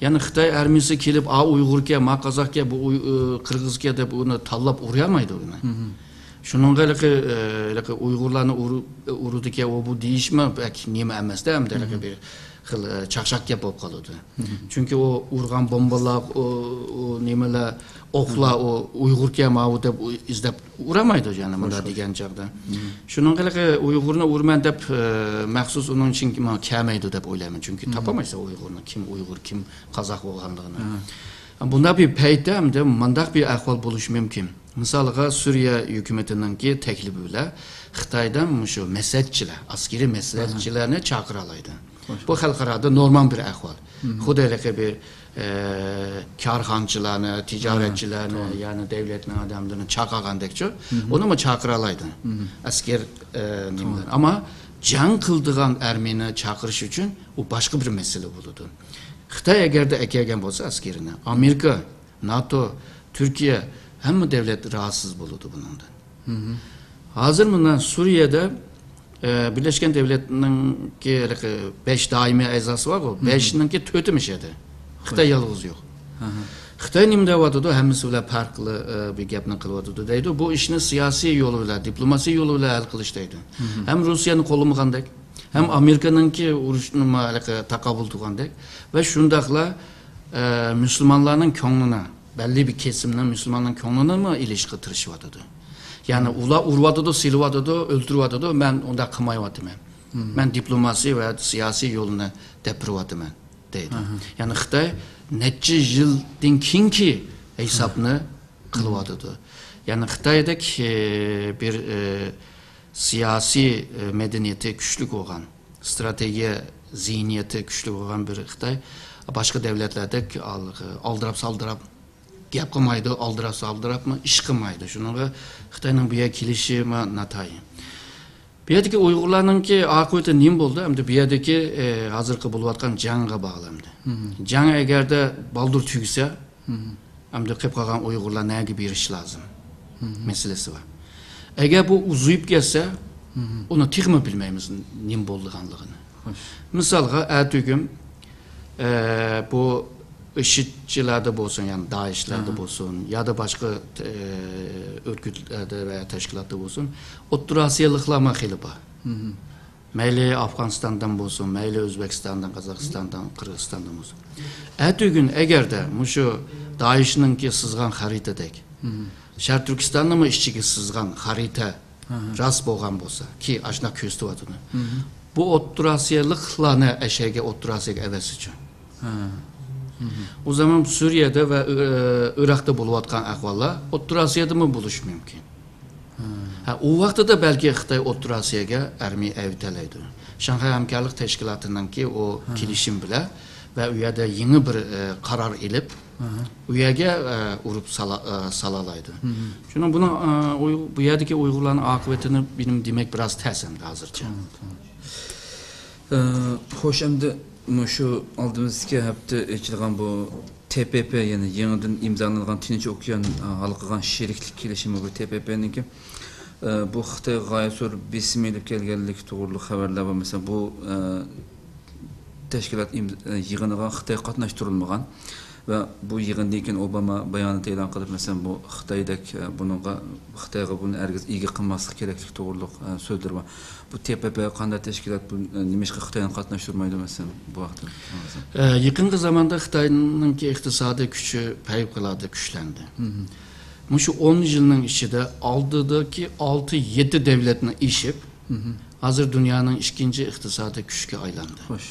يەنى خىتاي ئارمىيىسى كېلىپ، ئا ئۇيغۇركەن، ما قازاقكەن، بۇ ئۇي-، ئۇ قىرغىزكەن دەپ ئۇنى تاللاپ ئۇرالمايدۇ ئۇنى. شۇنىڭغا ھېلىقى، ئە، ھېلىقى ئۇيغۇرلارنى ئۇرۇ-، ئۇرىدىكەن، ئۇ بۇ دېيىشمۇ بەك نېمە ئەمەستە، ئەمدى ھېلىقى بىر خىل، ئە، چاقچاق گەپ بولۇپ قالىدۇ. چۈنكى ئۇ ئۇرغان بومبىلار، ئۇ، ئۇ نېمىلەر، ئوقلار، ئۇ ئۇيغۇركەن ماۋۇ دەپ ئۇ ئىزدەپ ئۇرالمايدۇ، يەنى مۇنداق دېگەن چاغدا. شۇنىڭغا ھېلىقى ئۇيغۇرنى ئۇرىمەن دەپ، ئە، مەخسۇس ئۇنىڭ ئۈچۈن كىم كەلمەيدۇ دەپ ئويلايمەن. چۈنكى تاپالمايسەن ئۇيغۇرنى، كىم ئۇيغۇر، كىم قازاق بولغانلىقىنى. بۇنداق بىر پەيتتە ئەمدى مۇنداق بىر ئەھۋال بولۇشى مۇمكىن. مىسالغا، سۈرىيە ھۆكۈمىتىنىڭكى تەكلىپى بىلەن خىتايدىن مۇشۇ مەسلىھەتچىلەر، ئەسكىرىي مەسلىھەتچىلەرنى چاقىرالايدۇ. بۇ خەلقئارادا نورمال بىر ئەھۋال. خۇددى ھېلىقى بىر، ئە، كارخانىچىلارنى، تىجارەتچىلەرنى، يەنى دۆلەتنىڭ ئادەملىرىنى چاقىرغاندەكچۇ، ئۇنىمۇ چاقىرالايدۇ. ئەسكەر، ئە، نېمىلەر. ئەمما جەڭ قىلىدىغان ئارمىيىنى چاقىرىش ئۈچۈن ئۇ باشقا بىر مەسىلە بولىدۇ. خىتاي ئەگەردە ئەكەلگەن بولسا ئەسكىرىنى، ئامېرىكا، ناتو، تۈركىيە، ھەممە دۆلەت راھەتسىز بولىدۇ بۇنىڭدىن. ھازىر مانا سۈرىيەدە، ئە، بىرلەشكەن دۆلەتنىڭكى ھېلىقى بەش دائىمىي ئەزاسى بارغۇ، بەشنىڭكى تۆتى مۇشۇ يەردە. خىتاي يالغۇز يوق. خىتاي نېمە دەۋاتىدۇ؟ ھەممىسى بىلەن پەرقلىق، ئە، بىر گەپنى قىلىۋاتىدۇ دەيدۇ. بۇ ئىشنى سىياسىي يول بىلەن، دىپلوماسىي يول بىلەن ھەل قىلىش دەيدۇ. ھەم روسىيەنى قوللىمىغاندەك، ھەم ئامېرىكىنىڭكى ئۇرۇشىنىمۇ ھېلىقى تاقابىل تۇرغاندەك ۋە شۇنداقلا، ئە، مۇسۇلمانلارنىڭ كۆڭلىنى، بەللى بىر كېسىمنىڭ مۇسۇلماننىڭ كۆڭلىنىمۇ ئېلىشقا تىرىشىۋاتىدۇ. يەنى ئۇلار ئۇرۇۋاتىدۇ، سېلىۋاتىدۇ، ئۆلتۈرۈۋاتىدۇ، مەن ئۇنداق قىلمايۋاتىمەن. مەن دىپلوماسىي ۋە سىياسىي يولنى دەپ بېرىۋاتىمەن، دەيدۇ. يەنى خىتاي نەچچە يىلدىن كېيىنكى ھېسابنى قىلىۋاتىدۇ. يەنى خىتايدەك، ئە، بىر، ئە، سىياسىي، ئە، مەدەنىيىتى كۈچلۈك بولغان، ئىستراتېگىيە زېھنىيىتى كۈچلۈك بولغان بىر خىتاي باشقا دۆلەتلەردەك ئال-، ئالدىراپ سالدىراپ گەپ قىلمايدۇ، ئالدىراپ سالدىراپمۇ ئىش قىلمايدۇ. شۇنىڭغا خىتاينىڭ بۇ يەرگە كېلىشىمۇ ناتايىن. بۇ يەردىكى ئۇيغۇرلارنىڭكى ئاقىۋىتى نېمە بولدى؟ ئەمدى بۇ يەردىكى، ئە، ھازىرقى بولۇۋاتقان جەڭگە باغلىنىدۇ. جەڭ ئەگەردە بالدۇر تۈگىسە، ئەمدى قېلىپ قالغان ئۇيغۇرلار نەگە بېرىش لازىم مەسىلىسى بار. ئەگەر بۇ ئۇزىيىپ كەتسە، ئۇنى تېخىمۇ بىلمەيمىز نېمە بولىدىغانلىقىنى. مىسالغا، ئەتىگۈن، ئە، بۇ ئىشىدچىلاردا بولسۇن، يەنى دائىشلاردا بولسۇن، يادا باشقا، ئە، ئۆرگۈتلەردە ۋە تەشكىلاتتا بولسۇن، ئوتتۇرا ئاسىيالىقلارمۇ خېلى بار. مەيلى ئافغانىستاندىن بولسۇن، مەيلى ئۆزبېكىستاندىن، قازاقىستاندىن، قىرغىزىستاندىن بولسۇن. ئەتىگۈن ئەگەردە مۇشۇ دائىشنىڭكى سىزغان خەرىتىدەك، شەرقىي تۈركىستاننىمۇ ئىچىگە سىزغان خەرىتە راست بولغان بولسا، كى ئاشۇنداق كۆرسىتىۋاتىدۇ. بۇ ئوتتۇرا ئاسىيالىقلارنى ئەشەگە ئوتتۇرا ئاسىياغا ئەۋەتسىچۇ؟ ئۇ زامان سۈرىيەدە ۋە، ئى، ئىراقتا بولۇۋاتقان ئەھۋاللار ئوتتۇرا ئاسىيادىمۇ بولۇشى مۇمكىن. ھە، ئۇ ۋاقتىدا بەلكى خىتاي ئوتتۇرا ئاسىياگە ئارمىيە ئەۋېتەلەيدۇ. شاڭخەي ھەمكارلىق تەشكىلاتىنىڭكى ئۇ كېلىشىم بىلەن ۋە ئۇ يەردە يېڭى بىر، ئى، قارار ئېلىپ، ئۇ يەرگە، ئى، ئۇرۇپ سالا-، ئى، سالالايدۇ. شۇنىڭ بۇنىڭ، ئى، ئۇيغ-، بۇ يەردىكى ئۇيغۇرلارنىڭ ئاقىۋىتىنى مېنىڭ دېمەك بىراز تەس ئەمدى ھازىرچە. ئى، خوش، ئەمدى مۇشۇ ئالدىمىزدىكى ھەپتە ئېچىلغان بۇ تې پې پې، يەنى يېڭىدىن ئىمزالانغان تىنچ ئوكيان، ئە، ھالقىغان شېرىكلىك كېلىشىمى بۇ تې پې پېنىڭكى، ئە، بۇ خىتايغا غايەت زور بېسىم ئېلىپ كەلگەنلىكى توغرۇلۇق خەۋەرلەر بار. مەسىلەن، بۇ، ئە، تەشكىلات ئىم-، ئە، يىغىنىغا خىتاي قاتناشتۇرۇلمىغان ۋە بۇ يىغىندىن كېيىن ئوباما بايانات ئېلان قىلىپ، مەسىلەن، بۇ خىتايدەك، ئە، بۇنىڭغا، خىتايغا بۇنى ھەرگىز ئىگە قىلماسلىق كېرەكلىكى توغرۇلۇق، ئە، سۆزلىرى بار. بۇ تې پې پې قانداق تەشكىلات؟ بۇ، ئە، نېمىشقا خىتاينى قاتناشتۇرمايدۇ، مەسىلەن، بۇ ھەقتە؟ ئە، يېقىنقى زاماندا خىتاينىڭكى ئىقتىسادىي كۈچى پەۋقۇلئاددە كۈچلەندى. مۇشۇ ئون يىلنىڭ ئىچىدە ئالدىدىكى ئالتە، يەتتە دەۋلەتنى ئېشىپ، ھازىر دۇنيانىڭ ئىككىنچى ئىقتىسادىي كۈچكە ئايلاندى. خوش.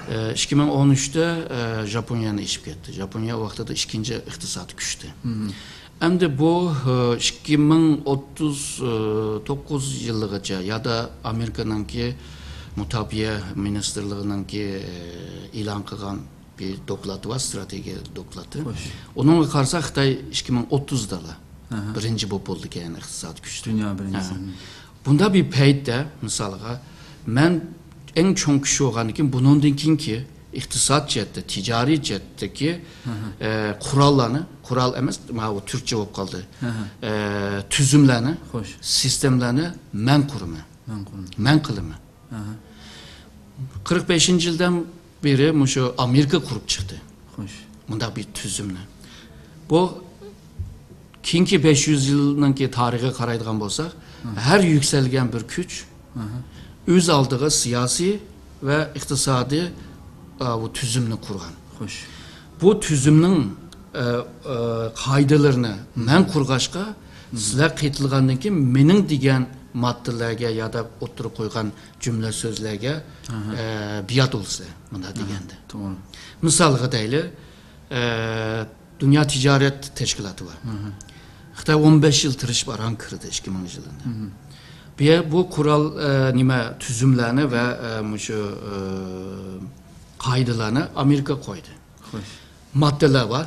ئە، ئىككى مىڭ ئون ئۈچتە، ئە، ژاپونىيەنى ئېشىپ كەتتى. ژاپونىيە ۋاقتىدا ئىككىنچى ئىقتىسادىي كۈچتى. ئەمدى بۇ، ئە، ئىككى مىڭ ئوتتۇز توققۇز يىلىغىچە يادا ئامېرىكىنىڭكى مۇداپىئە مىنىستىرلىقىنىڭكى، ئە، ئېلان قىلغان بىر دوكلاتى بار، ستراتېگىيە دوكلاتى. خوش. ئۇنىڭغا قارىسا، خىتاي ئىككى مىڭ ئوتتۇزدىلا ئەھە. بىرىنچى بولۇپ بولىدىكەن ئىقتىساد كۈچتە. دۇنيا بىرىنچىسى. ھە. بۇنداق بىر پەيتتە، مىسالغا، مەن ئەڭ چوڭ كۈچ بولغاندىن كېيىن، بۇنىڭدىن كېيىنكى ئىقتىساد جەھەتتە، تىجارىي جەھەتتىكى، ئەھە. ئە، قوراللارنى، قورال ئەمەس، ماۋۇ تۈركچە بولۇپ قالدى. ئەھە. ئە، تۈزۈملەرنى، خوش. سىستېمىلارنى مەن قۇرىمەن. مەن قۇرىمەن. مەن قىلىمەن. ئەھە. قىرىق بەشىنچى يىلدىن بېرى مۇشۇ ئامېرىكا قۇرۇپ چىقتى. خوش. مۇنداق بىر تۈزۈمنى. بۇ كېيىنكى بەش يۈز يىلنىڭكى تارىخىغا قارايدىغان بولساق، ھە. ھەر يۈكسەلگەن بىر كۈچ ئەھە. ئۆز ئالدىغا سىياسىي ۋە ئىقتىسادىي، ئا، بۇ تۈزۈمنى قۇرغان. خوش. بۇ تۈزۈمنىڭ، ئە، ئە، قائىدىلىرىنى مەن قۇرغاچقا، سىلەر قېتىلغاندىن كېيىن مېنىڭ دېگەن ماددىلەرگە يادا ئوتتۇرىغا قويغان جۈملە سۆزلەرگە، ئە، بىئارت بولىسىلەر، مۇنداق دېگەندە. توغرا. مىسالغا دەيلى، ئە، دۇنيا تىجارەت تەشكىلاتى بار. خىتاي ئون بەش يىل تىرىشىپ ئاران كىردى، ئىككى مىڭىنچى يىلىدا. بۇ يەر بۇ قورال، ئە، نېمە، تۈزۈملەرنى ۋە، ئە، مۇشۇ، ئە، قائىدىلەرنى ئامېرىكا قويدى. خوش. ماددىلار بار.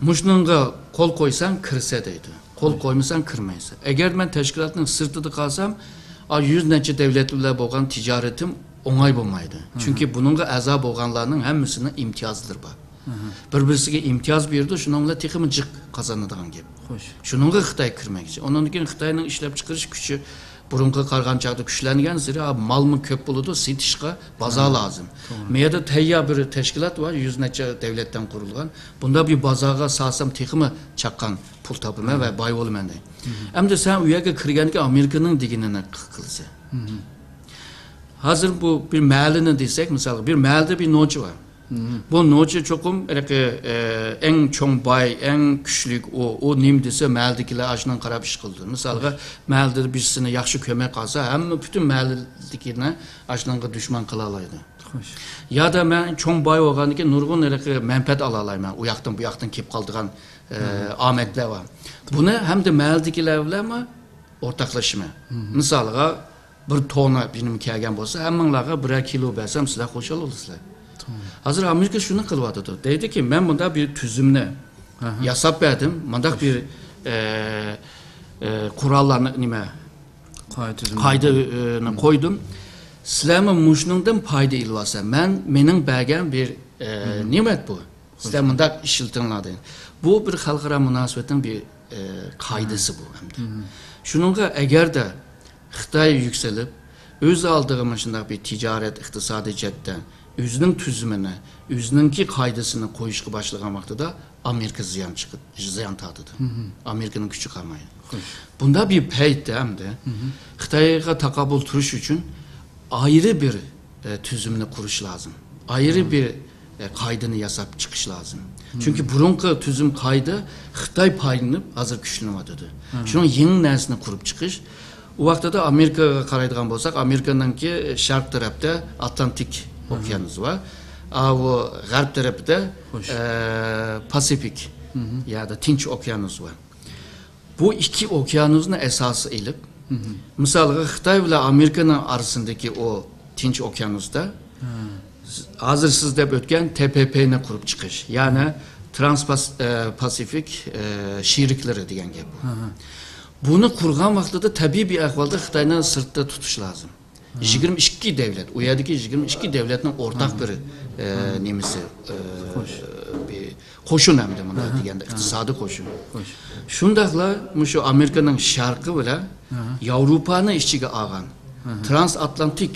مۇشۇنىڭغا قول قويساڭ كىرىسەن دەيدۇ. قول قويمىساڭ كىرمەيسەن. ئەگەر مەن تەشكىلاتنىڭ سىرتىدا قالسام، ئا، يۈز نەچچە دەۋلەت بىلەن بولغان تىجارىتىم ئوڭاي بولمايدۇ. چۈنكى بۇنىڭغا ئەزا بولغانلارنىڭ ھەممىسىنىڭ ئىمتىيازلىرى بار. بىر-بىرسىگە ئىمتىياز بېرىدۇ، شۇنىڭ بىلەن تېخىمۇ جىق قازىنىدىغان گەپ. خوش. شۇنىڭغا خىتاي كىرمەكچى. ئۇنىڭدىن كېيىن خىتاينىڭ ئىشلەپچىقىرىش كۈچى بۇرۇنقىغا قارىغان چاغدا كۈچلەنگەنسېرى، ئا، مالمۇ كۆپ بولىدۇ، سېتىشقا بازار لازىم. توغرا. مەيەردە تەييار بىر تەشكىلات بار، يۈز نەچچە دەۋلەتتىن قۇرۇلغان. بۇنداق بىر بازارغا سالسام تېخىمۇ چاققان پۇل تاپىمەن ۋە باي بولىمەن دەيدۇ. ئەمدى سەن ئۇ يەرگە كىرگەندىكىن ئامېرىكىنىڭ دېگىنىنى قىلىسەن. ھازىر بۇ بىر مەھەللىنى دېسەك، مىسالغا، بىر مەھەللىدە بىر نوچى بار. بۇ نوچى چوقۇم ھېلىقى، ئە، ئەڭ چوڭ باي، ئەڭ كۈچلۈك ئۇ، ئۇ نېمە دېسە، مەھەللىدىكىلەر ئاشۇنىڭغا قاراپ ئىش قىلىدۇ. مىسالغا، مەھەللىدە بىرسىنى ياخشى كۆرمەي قالسا، ھەممە پۈتۈن مەھەللىدىكىنى ئاشۇنىڭغا دۈشمەن قىلالايدۇ. خوش. يادا مەن چوڭ باي بولغاندىكىن نۇرغۇن ھېلىقى مەنپەئەت ئالالايمەن. ئۇ ياقتىن، بۇ ياقتىن كېلىپ قالىدىغان، ئە، ئامەتلەر بار. بۇنى ھەمدە مەھەللىدىكىلەر بىلەنمۇ ئورتاقلىشىمەن. مىسالغا، بىر توننا بىر نېمە كەلگەن بولسا، ھەممىڭلارغا بىرەر كىلو بەرسەم، سىلەر خۇشال بولىسىلەر. ھازىر ئامېرىكا شۇنى قىلىۋاتىدۇ. دەيدۇكى، مەن مۇنداق بىر تۈزۈمنى ياساپ بەردىم، مۇنداق بىر، ئە، ئە، قوراللارنى، نېمە، قائىدە تۈزۈمى. قائىدىنى قويدۇم. سىلەرمۇ مۇشۇنىڭدىن پايدا ئېلىۋالسا، مەن، مېنىڭ بەرگەن بىر، ئە، نېمەت بۇ. سىلەر مۇنداق ئىشلىتىڭلار دېگەن. بۇ بىر خەلقئارا مۇناسىۋەتنىڭ بىر، ئە، قائىدىسى بۇ ئەمدى. شۇنىڭغا ئەگەردە خىتاي يۈكسىلىپ، ئۆز ئالدىغا مۇشۇنداق بىر تىجارەت، ئىقتىسادىي جەھەتتە ئۆزىنىڭ تۈزۈمىنى، ئۆزىنىڭكى قائىدىسىنى قويۇشقا باشلىغان ۋاقتىدا ئامېرىكا زىيان چىقىپ، زىيان تارتىدۇ. ئامېرىكىنىڭ كۈچى قالمايدۇ. خوش. بۇنداق بىر پەيتتە ئەمدى خىتايغا تاقابىل تۇرۇش ئۈچۈن ئايرى بىر، ئە، تۈزۈمنى قۇرۇش لازىم. ئايرى بىر، ئە، قائىدىنى ياساپ چىقىش لازىم. چۈنكى بۇرۇنقى تۈزۈم قائىدە خىتاي پايدىلىنىپ ھازىر كۈچلىنىۋاتىدۇ. شۇڭا يېڭى نەرسىنى قۇرۇپ چىقىش. ئۇ ۋاقتىدا ئامېرىكىغا قارايدىغان بولساق، ئامېرىكىنىڭكى شەرق تەرەپتە ئاتلانتىك ئوكيانۇسى بار. ئاۋۇ غەرب تەرەپتە، خوش. ئە، پاسىفىك يادا تىنچ ئوكيانۇسى بار. بۇ ئىككى ئوكيانۇسنى ئاساس ئېلىپ، مىسالغا، خىتاي بىلەن ئامېرىكىنىڭ ئارىسىندىكى ئۇ تىنچ ئوكيانۇستا ھازىر سىز دەپ ئۆتكەن تې پې پېنى قۇرۇپ چىقىش، يەنى ترانس پاسىفىك، ئە، شېرىكلىرى دېگەن گەپ بۇ. بۇنى قۇرغان ۋاقتىدا تەبىئىي بىر ئەھۋالدا خىتاينى سىرتتا تۇتۇش لازىم. يىگىرمە ئىككى دەۋلەت، ئۇ يەردىكى يىگىرمە ئىككى دەۋلەتنىڭ ئورتاق بىر، ئە، نېمىسى، ئە، بىر قوشۇن ئەمدى مۇنداق دېگەندە، ئىقتىسادىي قوشۇن. شۇنداقلا مۇشۇ ئامېرىكىنىڭ شەرقى بىلەن ياۋروپانى ئىچىگە ئالغان ترانسئاتلانتىك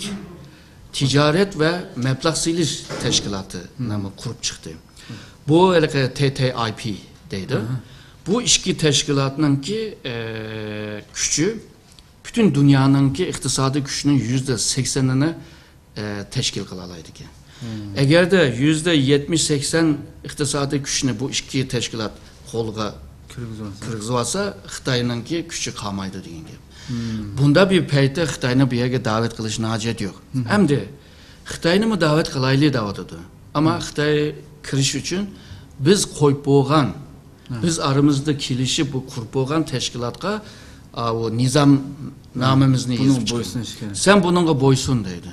تىجارەت ۋە مەبلەغ سېلىش تەشكىلاتىنى قۇرۇپ چىقتى. بۇ ھېلىقى تى تى ئاي پى دەيدۇ. بۇ ئىككى تەشكىلاتنىڭكى، ئە، كۈچى پۈتۈن دۇنيانىڭكى ئىقتىسادىي كۈچىنىڭ يۈزدە سەكسەنىنى، ئە، تەشكىل قىلالايدىكەن. ئەگەردە يۈزدە يەتمىش سەكسەن ئىقتىسادىي كۈچنى بۇ ئىككى تەشكىلات قولغا كىرگۈزۈۋالسا، خىتاينىڭكى كۈچى قالمايدۇ دېگەن گەپ. بۇندا بىر پەيتتە خىتاينى بۇ يەرگە داۋەت قىلىشنىڭ ھاجەت يوق. ئەمدى خىتاينىمۇ داۋەت قىلايلى دەۋاتىدۇ. ئەمما خىتاي كىرىش ئۈچۈن بىز قويۇپ بولغان، بىز ئارىمىزدا كېلىشىپ بۇ قۇرۇپ بولغان تەشكىلاتقا، ئا، ئۇ نىزامنامىمىزنى يېزىپ چىقىڭ. سەن بۇنىڭغا بويسۇن دەيدۇ.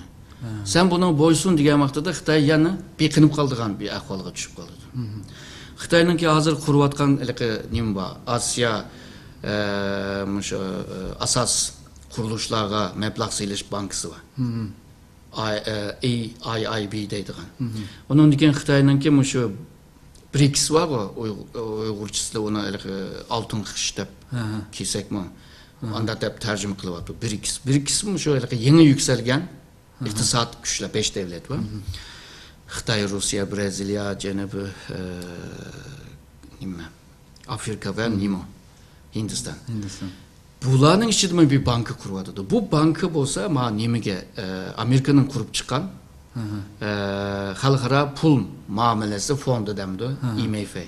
سەن بۇنىڭغا بويسۇن دېگەن ۋاقتىدا خىتاي يەنە بېقىنىپ قالىدىغان بىر ئەھۋالغا چۈشۈپ قالىدۇ. خىتاينىڭكى ھازىر قۇرۇۋاتقان ھېلىقى نېمە بار؟ ئاسىيا، ئە، مۇشۇ، ئە، ئاساس قۇرۇلۇشلارغا مەبلەغ سېلىش بانكىسى بار. ئاي، ئە، ئەي ئاي ئاي بى دەيدىغان. ئۇنىڭدىن كېيىن خىتاينىڭكى مۇشۇ برىكس بارغۇ، ئۇيغۇ-، ئۇيغۇرچىسىدا ئۇنى ھېلىقى ئالتۇن قىش دەپ كىيسەكمۇ، ئانداق دەپ تەرجىمە قىلىۋاتىدۇ. برىكس. برىكس مۇشۇ ھېلىقى يېڭى يۈكسەلگەن ئىقتىساد كۈچلەر، بەش دەۋلەت بار. خىتاي، روسىيە، برازىلىيە، جەنۇبىي، ئە، نېمە، ئافرىقا ۋە نېمە، ھىندىستان. بۇلارنىڭ ئىچىدىمۇ بىر بانكا قۇرۇۋاتىدۇ. بۇ بانكا بولسا، ما نېمىگە، ئە، ئامېرىكىنىڭ قۇرۇپ چىققان، ئە، خەلقئارا پۇل مۇئامىلىسى فوندى دەمدۇ، ئاي ئېم ئېف. ئە،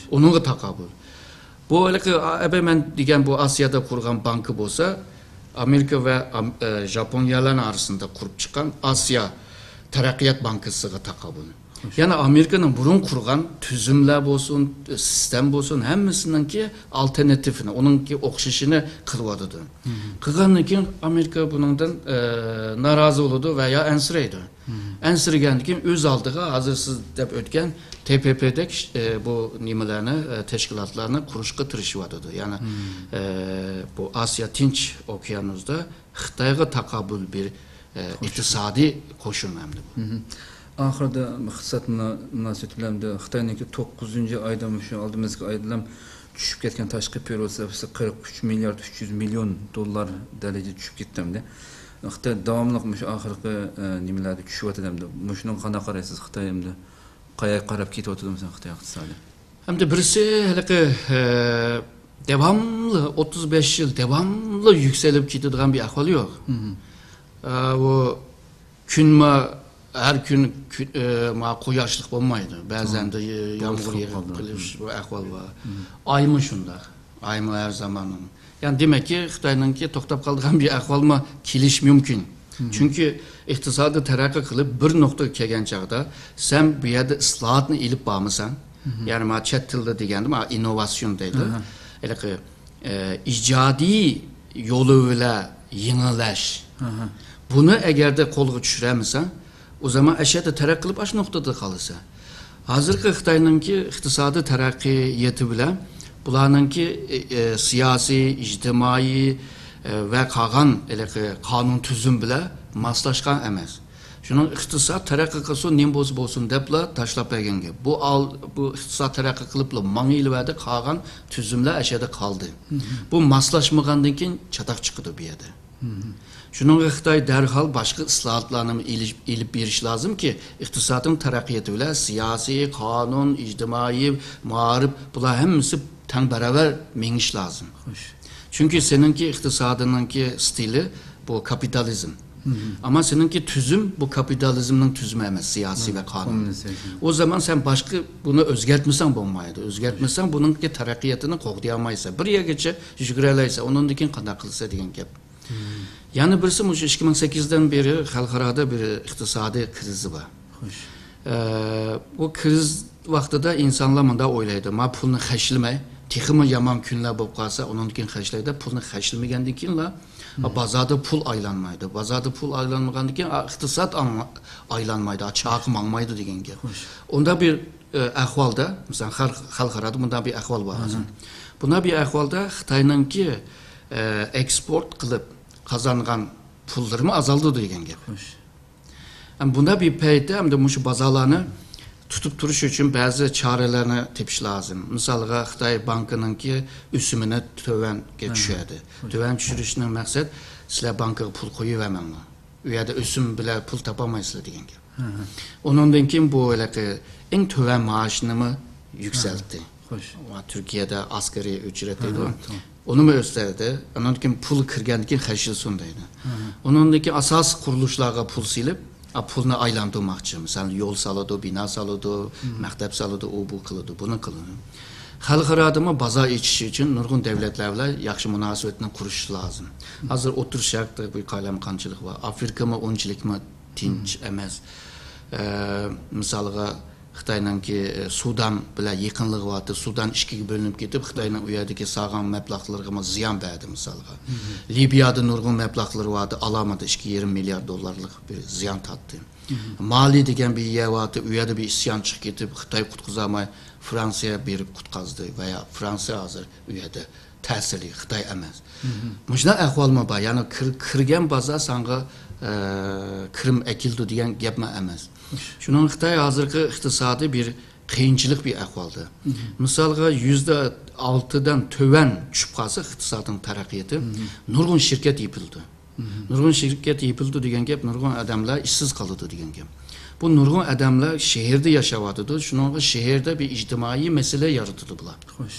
ئۇنىڭغا تاقابىل. بۇ ھېلىقى ئا-، ئەبەمەن دېگەن بۇ ئاسىيادا قۇرغان بانكا بولسا، ئامېرىكا ۋە ئام-، ئە، ژاپونىيەلەرنىڭ ئارىسىدا قۇرۇپ چىققان ئاسىيا تەرەققىيات بانكىسىغا تاقابىل. يەنى ئامېرىكىنىڭ بۇرۇن قۇرغان تۈزۈملەر بولسۇن، سىستېما بولسۇن، ھەممىسىنىڭكى ئالتېرناتىپىنى، ئۇنىڭكى ئوخشىشىنى قىلىۋاتىدۇ. قىلغاندىن كېيىن ئامېرىكا بۇنىڭدىن، ئە، نارازى بولىدۇ ۋە يا ئەنسىرەيدۇ. ئەنسىرىگەندىن كېيىن ئۆز ئالدىغا ھازىر سىز دەپ ئۆتكەن تى پى پى دەك، ئە، بۇ نېمىلەرنى، ئە، تەشكىلاتلارنى قۇرۇشقا تىرىشىۋاتىدۇ. يەنى، ئە، بۇ ئاسىيا تىنچ ئوكيانۇسىدا خىتايغا تاقابىل بىر، ئە، ئىقتىسادىي قوشۇن ئەمدى بۇ. ئاخىرىدا ئىقتىساد مۇنا-، مۇناسىۋىتى بىلەن ئەمدى خىتاينىڭكى توققۇزىنچى ئايدا، مۇشۇ ئالدىمىزدىكى ئايدا چۈشۈپ كەتكەن تاشقى پېرېۋوت زاپىسى قىرىق ئۈچ مىليارد ئۈچ يۈز مىليون دوللار دەرىجىدە چۈشۈپ كەتتى ئەمدى. خىتاي داۋاملىق مۇشۇ ئاخىرقى، ئە، نېمىلەردە چۈشۈۋاتىدۇ ئەمدى. مۇشۇنىڭغا قانداق قارايسىز؟ خىتاي ئەمدى قايەرگە قاراپ كېتىۋاتىدۇ مىسال خىتاي ئىقتىسادى؟ ئەمدى بىرسى ھېلىقى، ئە، داۋاملىق ئوتتۇز بەش يىل داۋاملىق يۈكسىلىپ كېتىدىغان بىر ئەھۋال يوق. ئە، ئۇ كۈنمۇ ھەر كۈن كۈ-، ئە، ما قۇياشلىق بولمايدۇ. بەزەندە يامغۇر يېغىپ قېلىش بۇ ئەھۋال بار. ئايمۇ شۇنداق. ئايمۇ ھەر زاماننىڭ. يەنى دېمەككى، خىتاينىڭكى توختاپ قالىدىغان بىر ئەھۋالمۇ كېلىشى مۇمكىن. چۈنكى ئىقتىسادى تەرەققىي قىلىپ، بىر نۇقتىغا كەلگەن چاغدا، سەن بۇ يەردە ئىسلاھاتنى ئېلىپ بارمىساڭ، يەنى ما چەت تىلدا دېگەندە، ما ئىننوۋاتسىيون دەيدۇ. ھېلىقى، ئە، ئىجادىي يولى بىلەن يېڭىلەش. بۇنى ئەگەردە قولغا چۈشۈرەلمىسەڭ، ئۇ زامان ئەشەددىي تەرەققىي قىلىپ، ئاشۇ نۇقتىدا قالىسەن. ھازىرقى خىتاينىڭكى ئىقتىسادىي تەرەققىياتى بىلەن بۇلارنىڭكى، ئە، ئە، سىياسىي، ئىجتىمائىي، ئە، ۋە قالغان ھېلىقى قانۇن تۈزۈم بىلەن ماسلاشقان ئەمەس. شۇنىڭ ئىقتىساد تەرەققىي قىلسۇن، نېمە بولسا بولسۇن دەپلا تاشلاپ بەرگەن گەپ. بۇ ئال-، بۇ ئىقتىساد تەرەققىي قىلىپلا ماڭىۋەردى، قالغان تۈزۈملەر ئەشەدە قالدى. بۇ ماسلاشمىغاندىن كېيىن چاتاق چىقىدۇ بۇ يەردە. شۇنىڭغا خىتاي دەرھال باشقا ئىسلاھاتلارنى ئېلىش-، ئېلىپ بېرىش لازىمكى، ئىقتىسادنىڭ تەرەققىياتى بىلەن سىياسىي، قانۇن، ئىجتىمائىي، مائارىپ، بۇلار ھەممىسى تەڭ باراۋەر مېڭىش لازىم. چۈنكى سېنىڭكى ئىقتىسادىنىڭكى ستىلى بۇ كاپىتالىزم. ئەمما سېنىڭكى تۈزۈم بۇ كاپىتالىزمنىڭ تۈزۈمى ئەمەس، سىياسىي ۋە قانۇن. ئۇ زامان سەن باشقا بۇنى ئۆزگەرتمىسەڭ بولمايدۇ. ئۆزگەرتمىسەڭ بۇنىڭكى تەرەققىياتىنى قوغدىيالمايسەن. بىر يەرگىچە يۈگۈرەلەيسەن، ئۇنىڭدىن كېيىن قانداق قىلىسەن دېگەن گەپ. يەنە بىرسى مۇشۇ ئىككى مىڭ سەككىزدىن بېرى خەلقئارادا بىر ئىقتىسادىي كىرىزىس بار. ئە، بۇ كىرىزىس ۋاقتىدا ئىنسانلار مۇنداق ئويلايدۇ، ما پۇلنى خەجلىمەي، تېخىمۇ يامان كۈنلەر بولۇپ قالسا، ئۇنىڭدىن كېيىن خەجلەيدۇ. پۇلنى خەجلىمىگەندىن كېيىنلا، بازاردا پۇل ئايلانمايدۇ. بازاردا پۇل ئايلانمىغاندىن كېيىن، ئا، ئىقتىساد ئاڭ-، ئايلانمايدۇ، ئا، چاقى ماڭمايدۇ دېگەن گەپ. ئۇنداق بىر، ئە، ئەھۋالدا، مىسال، خەل-، خەلقئارادا مۇنداق بىر ئەھۋال بار ھازىر. بۇنداق بىر ئەھۋالدا خىتاينىڭكى، ئە، ئېكسپورت قىلىپ، قازانغان پۇللىرىمۇ ئازالدى دېگەن گەپ. خوش. ھەم بۇنداق بىر پەيتتە ھەمدە مۇشۇ بازارلارنى تۇتۇپ تۇرۇش ئۈچۈن بەزى چارىلەرنى تېپىش لازىم. مىسالغا، خىتاي بانكىنىڭكى ئۆسۈمىنى تۆۋەنگە چۈشۈردى. تۆۋەن چۈشۈرۈشنىڭ مەقسەت، سىلەر بانكىغا پۇل قويۇۋەرمەڭلار. ئۇ يەردە ئۆسۈم بىلەن پۇل تاپالمايسىلەر دېگەن گەپ. ئۇنىڭدىن كېيىن بۇ ھېلىقى ئەڭ تۆۋەن مائاشنىمۇ يۈكسەلتتى. خوش. ۋە تۈركىيەدە ئاسكىرىي ئۈجرەت دەيدۇ. ئۇنىمۇ ئۆستۈردى. ئۇنىڭدىن كېيىن پۇل كىرگەندىن كېيىن خەشىلسۇن دەيدۇ. ئۇنىڭدىن كېيىن ئاساسىي قۇرۇلۇشلارغا پۇل سېلىپ، ئا، پۇلنى ئايلاندۇرماقچى. مىسال، يول سالىدۇ، بىنا سالىدۇ، مەكتەپ سالىدۇ، ئۇ بۇ قىلىدۇ، بۇنى قىلىدۇ. خەلقئارادىمۇ بازار ئېچىش ئۈچۈن نۇرغۇن دۆلەتلەر بىلەن ياخشى مۇناسىۋەتنى قۇرۇش لازىم. ھازىر ئوتتۇرا شەرقتە بىر قايلامقانچىلىق بار. ئافرىكىمۇ ئۇنچىلىكمۇ تىنچ ئەمەس. ئە، مىسالغا، خىتاينىڭكى، ئە، سۇدان بىلەن يېقىنلىقى بارتى. سۇدان ئىككىگە بۆلۈنۈپ كېتىپ، خىتاينىڭ ئۇ يەردىكى سالغان مەبلەغلىرىغىمۇ زىيان بەردى، مىسالغا. لىبىيادا نۇرغۇن مەبلەغلىرى بارتى، ئالامىدى، ئىككى يېرىم مىليارد دوللارلىق بىر زىيان تارتتى. مالى دېگەن بىر يەر بارتى، ئۇ يەردە بىر ئىسيان چىقىپ كېتىپ، خىتاي قۇتقۇزالماي، فرانسىيە بېرىپ قۇتقازدى ۋە يا فرانسىيە ھازىر ئۇ يەردە تەسىرلىك، خىتاي ئەمەس. مۇشۇنداق ئەھۋالمۇ بار. يەنى كىر-، كىرگەن بازار ساڭا، ئە، كىرىم ئەكېلىدۇ دېگەن گەپمۇ ئەمەس. شۇنىڭ خىتاي ھازىرقى ئىقتىسادى بىر قىيىنچىلىق بىر ئەھۋالدا. مىسالغا، يۈزدە ئالتىدىن تۆۋەن چۈشۈپ قالسا ئىقتىسادنىڭ تەرەققىياتى، نۇرغۇن شىركەت يېپىلىدۇ. نۇرغۇن شىركەت يېپىلىدۇ دېگەن گەپ، نۇرغۇن ئادەملەر ئىشسىز قالىدۇ دېگەن گەپ. بۇ نۇرغۇن ئادەملەر شەھەردە ياشاۋاتىدۇ، شۇنىڭغا شەھەردە بىر ئىجتىمائىي مەسىلە يارىتىدۇ بۇلار. خوش.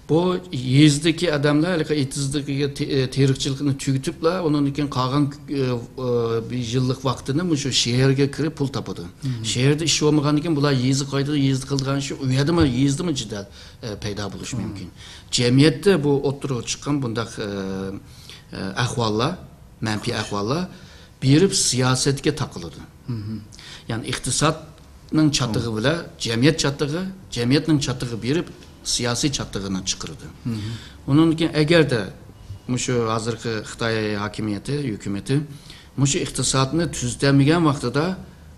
بۇ يېزىدىكى ئادەملەر ھېلىقى ئېتىزدىكى تېرىقچىلىقنى تۈگىتىپلا، ئۇنىڭدىن كېيىن قالغان، ئە، ئە، بىر يىللىق ۋاقتىنى مۇشۇ شەھەرگە كىرىپ پۇل تاپىدۇ. شەھەردە ئىش بولمىغاندىن كېيىن بۇلار يېزىغا قايتىدۇ، يېزىدا قىلىدىغان ئىشى ئۇ يەردىمۇ، يېزىدىمۇ جېدەل، ئە، پەيدا بولۇشى مۇمكىن. جەمئىيەتتە بۇ ئوتتۇرىغا چىققان بۇنداق، ئە، ئە، ئەھۋاللار، مەنپىي ئەھۋاللار بېرىپ سىياسەتكە تاقىلىدۇ. يەنى ئىقتىسادنىڭ چاتىقى بىلەن جەمئىيەت چاتىقى، جەمئىيەتنىڭ چاتىقى بېرىپ سىياسىي چاتىقىنى چىقىرىدۇ. ئۇنىڭدىن كېيىن ئەگەردە مۇشۇ ھازىرقى خىتاي ھاكىمىيىتى، ھۆكۈمىتى مۇشۇ ئىقتىسادنى تۈزىتەلمىگەن ۋاقتىدا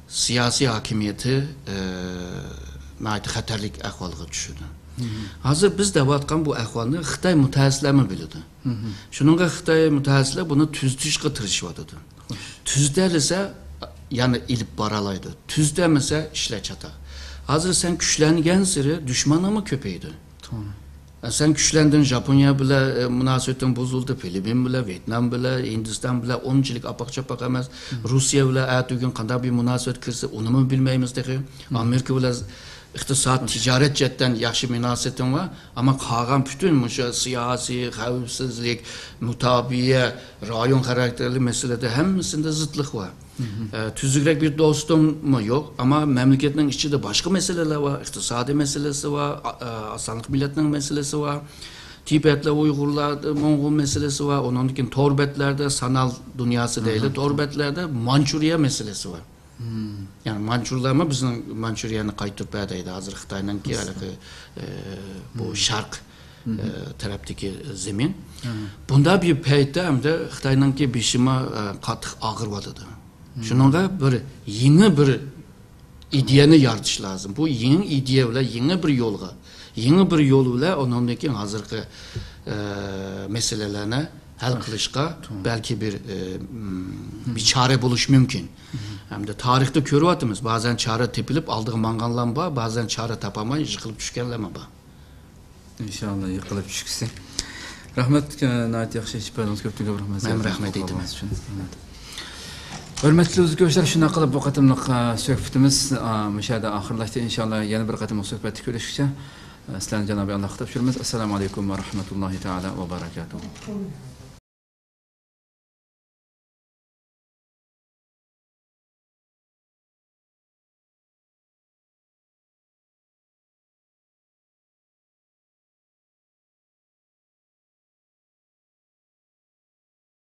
سىياسىي ھاكىمىيىتى، ئە، ناھايىتى خەتەرلىك ئەھۋالغا چۈشىدۇ. ھازىر بىز دەۋاتقان بۇ ئەھۋالنى خىتاي مۇتەخەسسىسلەرمۇ بىلىدۇ. شۇنىڭغا خىتاي مۇتەخەسسىسلەر بۇنى تۈزىتىشقا تىرىشىۋاتىدۇ. تۈزىتەلىسە، يەنە ئېلىپ بارالايدۇ. تۈزىتەلمىسە، ئىشلار چاتاق. ھازىر سەن كۈچلەنگەنسېرى دۈشمىنىڭمۇ كۆپىيىدۇ. توغرا. سەن كۈچلەندىڭ، ژاپونىيە بىلەن، ئە، مۇناسىۋىتىڭ بۇزۇلدى، فىلىپپىن بىلەن، ۋيېتنام بىلەن، ھىندىستان بىلەن ئۇنچىلىك ئاپاق-چاپاق ئەمەس. روسىيە بىلەن ئەتىگۈن قانداق بىر مۇناسىۋەت كىرسە، ئۇنىمۇ بىلمەيمىز تېخى. ئامېرىكا بىلەن ئىقتىساد، تىجارەت جەھەتتىن ياخشى مۇناسىۋىتىڭ بار، ئەمما قالغان پۈتۈن مۇشۇ سىياسىي، خەۋپسىزلىك، مۇتابىئە، رايون خاراكتېرلىك مەسىلىدە ھەممىسىندە زىتلىق بار. ئە، تۈزۈكرەك بىر دوستۇممۇ يوق، ئەمما مەملىكەتنىڭ ئىچىدە باشقا مەسىلىلەر بار، ئىقتىسادىي مەسىلىسى بار، ئا-، ئا-، ئاز سانلىق مىللەتنىڭ مەسىلىسى بار، تىبەتلەر، ئۇيغۇرلار، موڭغۇل مەسىلىسى بار، ئۇنىڭدىن كېيىن تور بەتلەردە، سانال دۇنياسى دەيلى، تور بەتلەردە مانچۇرىيە مەسىلىسى بار. يەنى مانچۇرلارمۇ بىزنىڭ مانچۇرىيەنى قايتۇرۇپ بەر دەيدۇ، ھازىر خىتاينىڭكى ھېلىقى، ئە، بۇ شەرق، ئە، تەرەپتىكى زېمىن. بۇنداق بىر پەيتتە ھەمدە خىتاينىڭكى بېشىمۇ، ئە، قاتتىق ئاغرىۋاتىدۇ. شۇنىڭغا بىر يېڭى بىر ئىدىيەنى يارىتىش لازىم. بۇ يېڭى ئىدىيە بىلەن يېڭى بىر يولغا، يېڭى بىر يول بىلەن ئۇنىڭدىن كېيىن ھازىرقى، ئە، مەسىلىلەرنى ھەل قىلىشقا بەلكى بىر، ئە، م، بىر چارە بولۇشى مۇمكىن. ھەمدە تارىختا كۆرۈۋاتىمىز، بەزەن چارە تېپىلىپ ئالدىغا ماڭغانلارمۇ بار، بەزەن چارە تاپالماي يىقىلىپ چۈشكەنلەرمۇ بار. ئىنشاللا يىقىلىپ چۈشكۈسى. رەھمەت، ئە، ناھايىتى ياخشى ئىپادىڭىز كۆپتىن كۆپ رەھمەت. مەن رەھمەت ئېيتىمەن. ھۆرمەتلىك دوستلار، شۇنداق قىلىپ بۇ قېتىملىق، ئە، سۆھبىتىمىز، ئە، مۇشۇ يەردە ئاخىرلاشتى. ئىنشاللا يەنە بىر قېتىملىق سۆھبەتتە كۆرۈشكىچە، ئە، سىلەرنى جانابى ئاللاغا خىتاب سۈرىمىز. ئەسسالامۇ ئەلەيكۇم ۋە رەھمەتۇللاھى تائالا ۋە بەرەكاتۇھۇ.